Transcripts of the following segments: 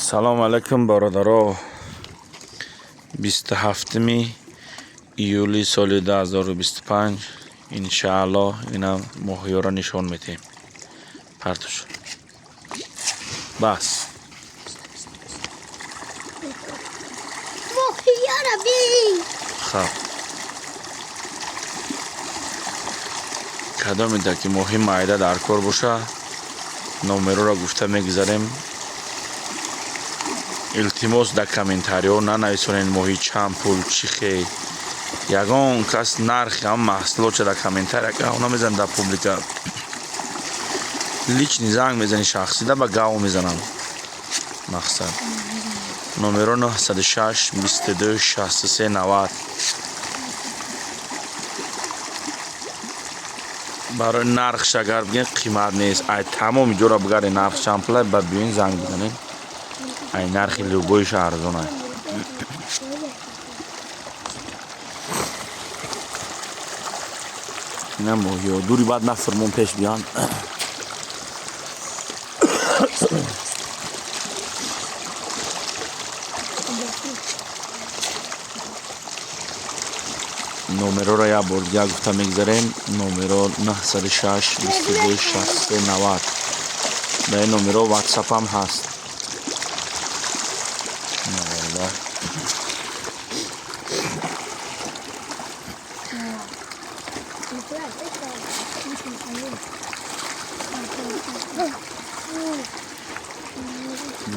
Салом алайкум, бародаро. 27 июли соли 2025, иншааллоҳ, ина моҳиёро нишон медиҳем. Партуш. Бас. Моҳиёро бин. Хаб. Кадомеда ки моҳи майда дар кор боша, номероро гуфта мегузарем. Илтимос, дар комментариҳо нанависонед моҳи чанд пул, чӣ хел. Ягон кас нархи ҳам маҳсулотша дар комментария гав намезанад дар публика. Личный занг мезани, шахсида ба гав мезанам. Мақсад. Номеро 906 22 63 90. Барои нархш агар бигем, қимат нест. Ай тамоми ҷоро бигарде, нарх чанд пулай, ба биёин, занг бизанед. Ай нархи любойша арзонай. Ина моҳиё дури баъд нафурмон пеш биён. Номероро як бор дигар гуфта мегузарем. Номеро 906 22 63 90. Дар ин номеро ватсапам ҳаст. Наварда.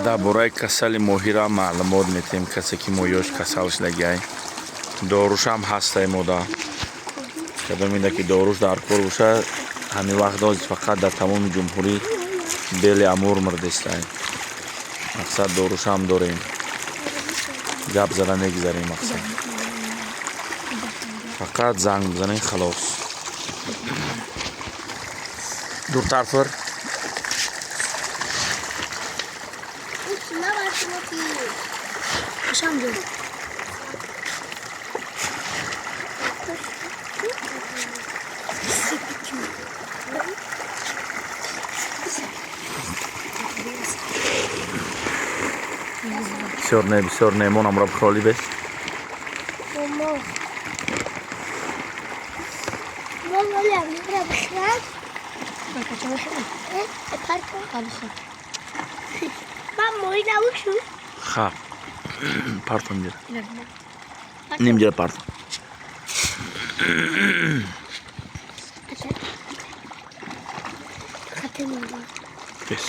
Дар бораи касали моҳира маълумот метиҳем. Касе ки моҳиёш касал шудагиай, дорушам ҳастай мода. Кадомида ки доруш дар кор боша, ҳамин вақт ҳозир фақат дар тамоми ҷумҳурӣ белый амур мурдестай. Мақсад, дорушам дорем. Гап зада мегузарем, мақсад. Фақат занг бизанед, халос. Дуртар фир. Қашам ҷо. Бисёр не, бисёр не, монамро бихоли бес. Мамо. Мама, ля, мебра бихрад. Парто. Мам, моҳи набушу. Хаб. Партон ҷира. Ним ҷира партон. Хати мама. Бес.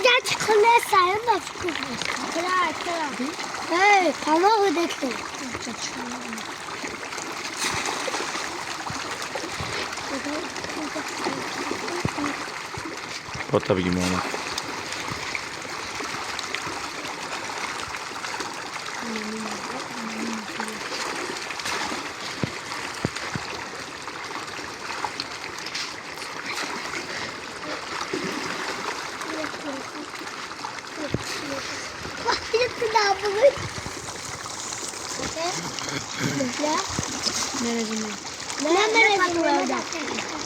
Гач хона саён ба фикр. Тра, тра. Эй, паноҳ декте. Пота биги, Муҳаммад.